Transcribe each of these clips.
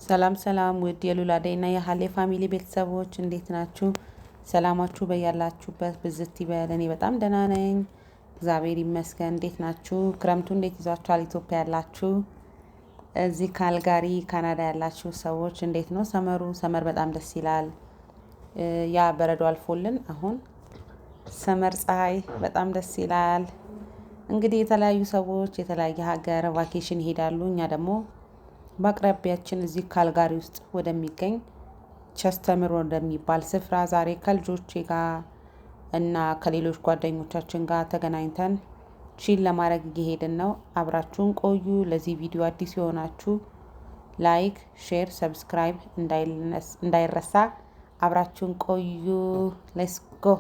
ሰላም ሰላም ውድ የሉላዴ እና የሀሌ family ቤተሰቦች እንዴት ናችሁ? ሰላማችሁ በያላችሁበት ብዝት ይበል። እኔ በጣም ደህና ነኝ፣ እግዚአብሔር ይመስገን። እንዴት ናችሁ? ክረምቱ እንዴት ይዟችኋል? ኢትዮጵያ ያላችሁ፣ እዚህ ካልጋሪ ካናዳ ያላችሁ ሰዎች እንዴት ነው summer ኡ? Summer በጣም ደስ ይላል። ያ በረዶ አልፎልን አሁን summer ፀሐይ በጣም ደስ ይላል። እንግዲህ የተለያዩ ሰዎች የተለያየ ሀገር vacation ይሄዳሉ። እኛ ደግሞ በአቅራቢያችን እዚህ ካልጋሪ ውስጥ ወደሚገኝ ቸስተምር ወደሚባል ስፍራ ዛሬ ከልጆቼ ጋር እና ከሌሎች ጓደኞቻችን ጋር ተገናኝተን chill ለማድረግ እየሄድን ነው። አብራችሁን ቆዩ። ለዚህ ቪዲዮ አዲስ የሆናችሁ like፣ share፣ subscribe እንዳይረሳ። አብራችሁን ቆዩ። Let's go።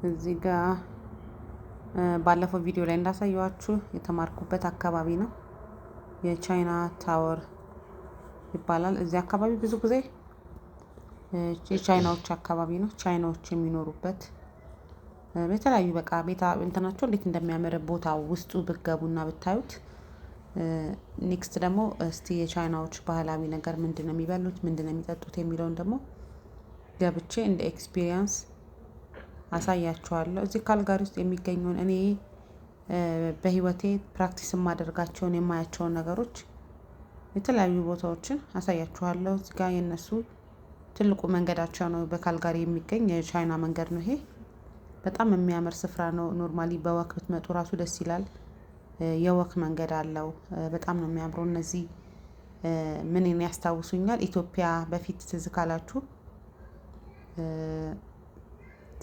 እዚህ ጋ ባለፈው ቪዲዮ ላይ እንዳሳየኋችሁ የተማርኩበት አካባቢ ነው። የቻይና ታወር ይባላል። እዚህ አካባቢ ብዙ ጊዜ የቻይናዎች አካባቢ ነው። ቻይናዎች የሚኖሩበት የተለያዩ በቃ ቤታ እንትናቸው እንዴት እንደሚያምር ቦታ ውስጡ ብትገቡና ብታዩት። Next ደግሞ እስቲ የቻይናዎች ባህላዊ ነገር ምንድን ነው የሚበሉት፣ ምንድን ነው የሚጠጡት የሚለውን ደግሞ ገብቼ እንደ experience አሳያችኋለሁ። እዚህ ካልጋሪ ውስጥ የሚገኘውን እኔ በህይወቴ practice የማደርጋቸውን የማያቸውን ነገሮች የተለያዩ ቦታዎችን አሳያችኋለሁ። እዚህ ጋር የእነሱ ትልቁ መንገዳቸው ነው። በካልጋሪ የሚገኝ የቻይና መንገድ ነው ይሄ። በጣም የሚያምር ስፍራ ነው። Normally በ walk ብትመጡ ራሱ ደስ ይላል። የ walk መንገድ አለው። በጣም ነው የሚያምረው። እነዚህ ምን ያስታውሱኛል? ኢትዮጵያ በፊት ትዝ ካላችሁ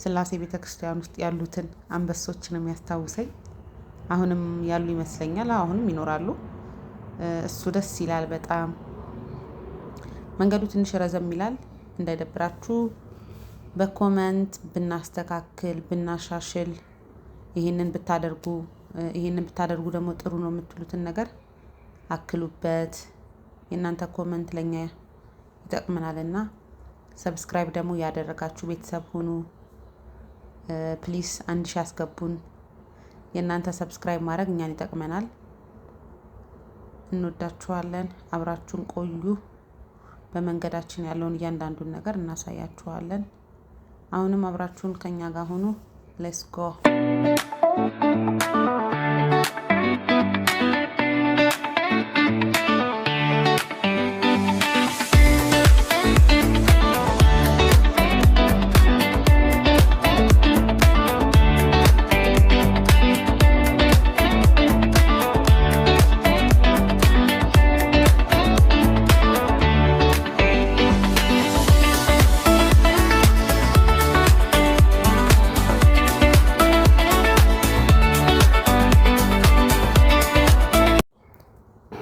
ስላሴ ቤተክርስቲያን ውስጥ ያሉትን አንበሶች ነው የሚያስታውሰኝ። አሁንም ያሉ ይመስለኛል። አሁንም ይኖራሉ። እሱ ደስ ይላል በጣም። መንገዱ ትንሽ ረዘም ይላል። እንዳይደብራችሁ በ comment ብናስተካክል ብናሻሽል፣ ይህንን ብታደርጉ ይህንን ብታደርጉ ደግሞ ጥሩ ነው የምትሉትን ነገር አክሉበት። የእናንተ comment ለኛ ይጠቅመናልና subscribe ደግሞ ያደረጋችሁ ቤተሰብ ሁኑ። Please 1000 አስገቡን። የእናንተ subscribe ማድረግ እኛን ይጠቅመናል። እንወዳችኋለን። አብራችሁን ቆዩ። በመንገዳችን ያለውን እያንዳንዱን ነገር እናሳያችኋለን። አሁንም አብራችሁን ከኛ ጋር ሁኑ። Let's go።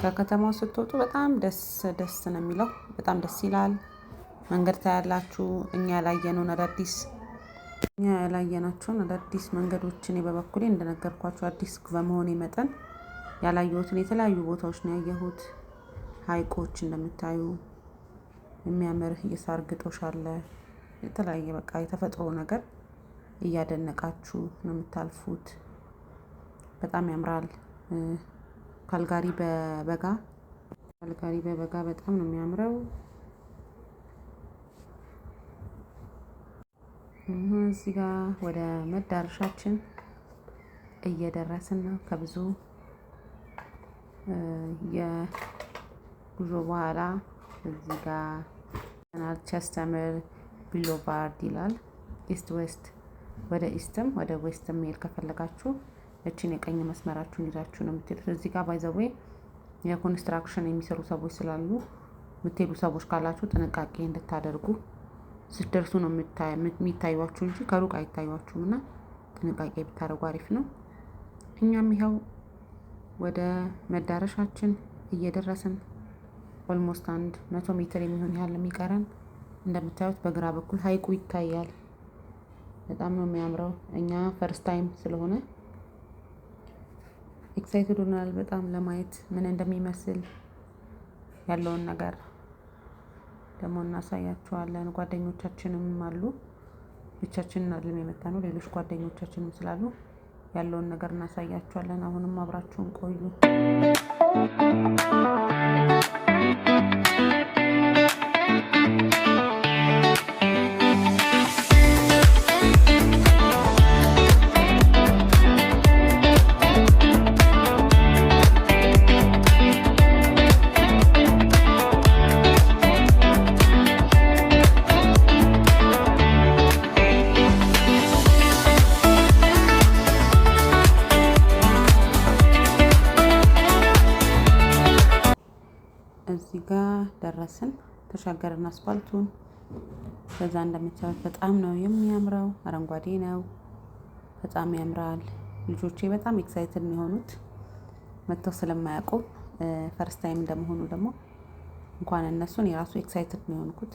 ከከተማው ስትወጡ በጣም ደስ ደስ ነው የሚለው። በጣም ደስ ይላል። መንገድ ታያላችሁ። እኛ ያላየናቸውን አዳዲስ መንገዶች እኔ በበኩሌ እንደነገርኳችሁ አዲስ በመሆኔ መጠን ያላየሁትን የተለያዩ ቦታዎች ነው ያየሁት። ሀይቆች እንደምታዩ የሚያምር የሳር ግጦሽ አለ። የተለያየ በቃ የተፈጥሮ ነገር እያደነቃችሁ ነው የምታልፉት። በጣም ያምራል። ካልጋሪ በበጋ በጣም ነው የሚያምረው። እዚህ ጋር ወደ መዳረሻችን እየደረስን ነው። ከብዙ የጉዞ በኋላ እዚህ ጋር ቸስተምር Boulevard ይላል። East west፣ ወደ east ም ወደ west ም መሄድ ከፈለጋችሁ እችን የቀኝ መስመራችሁን ይዛችሁ ነው የምትሄዱት። እዚህ ጋር by the way የ construction የሚሰሩ ሰዎች ስላሉ የምትሄዱ ሰዎች ካላችሁ ጥንቃቄ እንድታደርጉ፣ ስትደርሱ ነው የሚታዩችሁ እንጂ ከሩቅ አይታዩችሁም እና ጥንቃቄ ብታደርጉ አሪፍ ነው። እኛም ይኸው ወደ መዳረሻችን እየደረስን almost 100 ሜትር የሚሆን ያህል የሚቀረን። እንደምታዩት በግራ በኩል ሀይቁ ይታያል። በጣም ነው የሚያምረው። እኛ first time ስለሆነ Excited ሆነናል በጣም ለማየት ምን እንደሚመስል ያለውን ነገር ደግሞ እናሳያችኋለን። ጓደኞቻችንም አሉ፣ ብቻችንን አይደለም የመጣነው፣ ሌሎች ጓደኞቻችንም ስላሉ ያለውን ነገር እናሳያችኋለን። አሁንም አብራችሁን ቆዩ። እዚህ ጋር ደረስን፣ ተሻገርን አስፋልቱን። ከዛ እንደምታዩት በጣም ነው የሚያምረው፣ አረንጓዴ ነው፣ በጣም ያምራል። ልጆቼ በጣም excited ነው የሆኑት መጥተው ስለማያውቁ፣ first time እንደመሆኑ ደግሞ እንኳን እነሱን የራሱ excited ነው የሆንኩት።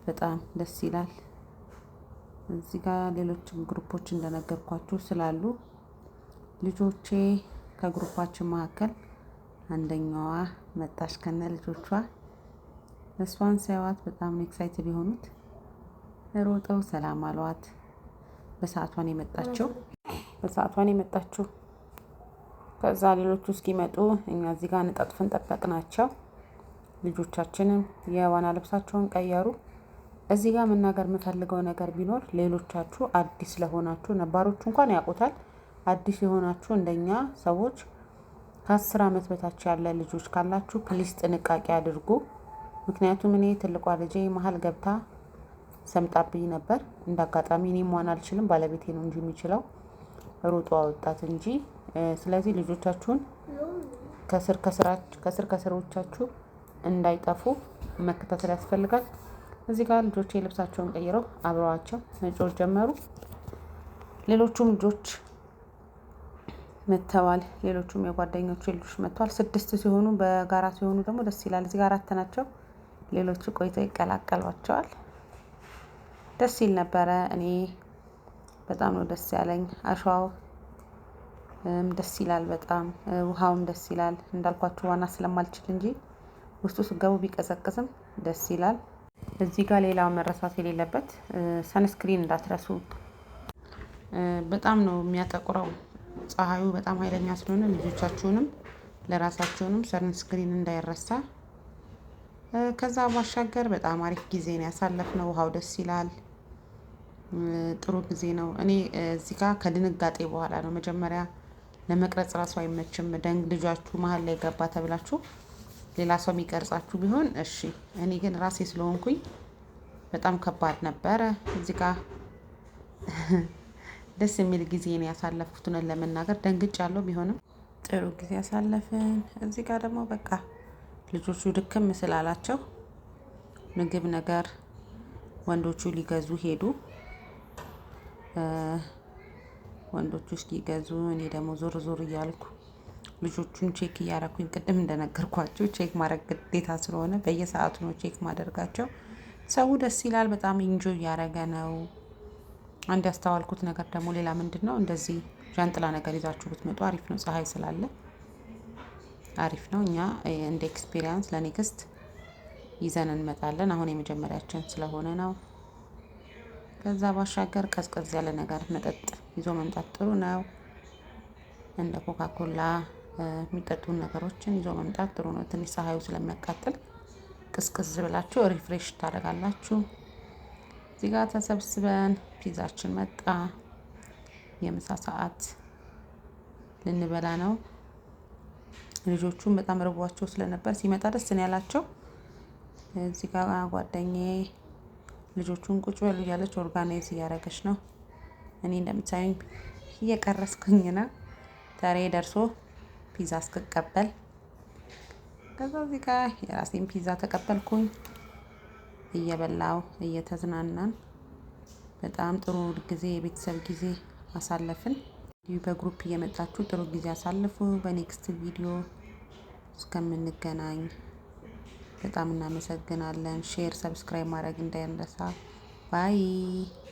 በጣም ደስ ይላል። እዚህ ጋር ሌሎችም group ኦች እንደነገርኳችሁ ስላሉ ልጆቼ ከ group ኣችን መካከል አንደኛዋ መጣች ከነ ልጆቿ። እሷን ሲያዩዋት በጣም ነው excited የሆኑት። ሮጠው ሰላም አሏት። በሰዓቷን የመጣችው በሰዓቷን የመጣችው። ከዛ ሌሎቹ እስኪመጡ እኛ እዚህ ጋር ንጣጥፈን ጠበቅናቸው። ልጆቻችንም የዋና ልብሳቸውን ቀየሩ። እዚህ ጋር መናገር የምፈልገው ነገር ቢኖር ሌሎቻችሁ አዲስ ለሆናችሁ፣ ነባሮቹ እንኳን ያውቁታል። አዲስ የሆናችሁ እንደኛ ሰዎች ከ10 ዓመት በታች ያለ ልጆች ካላችሁ please ጥንቃቄ አድርጉ። ምክንያቱም እኔ ትልቋ ልጄ መሀል ገብታ ሰምጣብኝ ነበር። እንደ አጋጣሚ እኔም ዋና አልችልም፣ ባለቤቴ ነው እንጂ የሚችለው፣ ሮጦ አወጣት እንጂ። ስለዚህ ልጆቻችሁን ከስር ከስር ከስሮቻችሁ እንዳይጠፉ መከታተል ያስፈልጋል። እዚህ ጋር ልጆቼ ልብሳቸውን ቀይረው አብረዋቸው መጫወት ጀመሩ። ሌሎቹም ልጆች መጥተዋል። ሌሎቹም የጓደኞቹ ልጆች መጥተዋል። ስድስት ሲሆኑ፣ በጋራ ሲሆኑ ደግሞ ደስ ይላል። እዚህ ጋር አራት ናቸው። ሌሎቹ ቆይተው ይቀላቀሏቸዋል። ደስ ይል ነበረ። እኔ በጣም ነው ደስ ያለኝ። አሸዋው ደስ ይላል በጣም፣ ውሃውም ደስ ይላል። እንዳልኳችሁ ዋና ስለማልችል እንጂ ውስጡ ስገቡ ቢቀዘቅዝም ደስ ይላል። እዚህ ጋር ሌላው መረሳት የሌለበት sunscreen እንዳትረሱ። በጣም ነው የሚያጠቁረው። ፀሐዩ በጣም ኃይለኛ ስለሆነ ልጆቻችሁንም ለራሳችሁንም sunscreen እንዳይረሳ። ከዛ ባሻገር በጣም አሪፍ ጊዜ ነው ያሳለፍነው። ውሃው ደስ ይላል። ጥሩ ጊዜ ነው። እኔ እዚህ ጋር ከድንጋጤ በኋላ ነው፣ መጀመሪያ ለመቅረጽ ራሱ አይመችም። ደንግ ልጃችሁ መሀል ላይ ገባ ተብላችሁ ሌላ ሰው የሚቀርጻችሁ ቢሆን እሺ። እኔ ግን ራሴ ስለሆንኩኝ በጣም ከባድ ነበረ። እዚህ ጋር ደስ የሚል ጊዜ ነው ያሳለፍኩት። እውነት ለመናገር ደንግጫለሁ፣ ቢሆንም ጥሩ ጊዜ ያሳለፍን። እዚህ ጋር ደግሞ በቃ ልጆቹ ድክም ስላላቸው ምግብ ነገር ወንዶቹ ሊገዙ ሄዱ። ወንዶቹ እስኪገዙ እኔ ደግሞ ዞር ዞር እያልኩ ልጆቹን check እያረኩኝ፣ ቅድም እንደነገርኳችሁ check ማድረግ ግዴታ ስለሆነ በየሰዓቱ ነው check ማደርጋቸው። ሰው ደስ ይላል፣ በጣም enjoy እያደረገ ነው። አንድ ያስተዋልኩት ነገር ደግሞ ሌላ ምንድን ነው፣ እንደዚህ ዣንጥላ ነገር ይዛችሁ ብትመጡ አሪፍ ነው። ፀሐይ ስላለ አሪፍ ነው። እኛ እንደ experience ለ next ይዘን እንመጣለን። አሁን የመጀመሪያችን ስለሆነ ነው። ከዛ ባሻገር ቀዝቀዝ ያለ ነገር መጠጥ ይዞ መምጣት ጥሩ ነው። እንደ ኮካኮላ የሚጠጡ ነገሮችን ይዞ መምጣት ጥሩ ነው። ትንሽ ፀሐዩ ስለሚያቃጥል ቅዝቅዝ ብላችሁ refresh ታደርጋላችሁ። እዚህ ጋር ተሰብስበን ፒዛችን መጣ። የምሳ ሰዓት ልንበላ ነው። ልጆቹም በጣም ርቧቸው ስለነበር ሲመጣ ደስ ነው ያላቸው። እዚህ ጋር ጓደኛዬ ልጆቹን ቁጭ በሉ እያለች organize እያደረገች ነው። እኔ እንደምታዩኝ እየቀረስኩኝ ነው። ተራዬ ደርሶ ፒዛ እስክቀበል፣ ከዛ እዚህ ጋር የራሴን ፒዛ ተቀበልኩኝ። እየበላው እየተዝናናን በጣም ጥሩ ጊዜ፣ የቤተሰብ ጊዜ አሳለፍን። እንዲሁ በ group እየመጣችሁ ጥሩ ጊዜ አሳልፉ። በ next ቪዲዮ እስከምንገናኝ በጣም እናመሰግናለን። Share፣ subscribe ማድረግ እንዳይረሳ። Bye.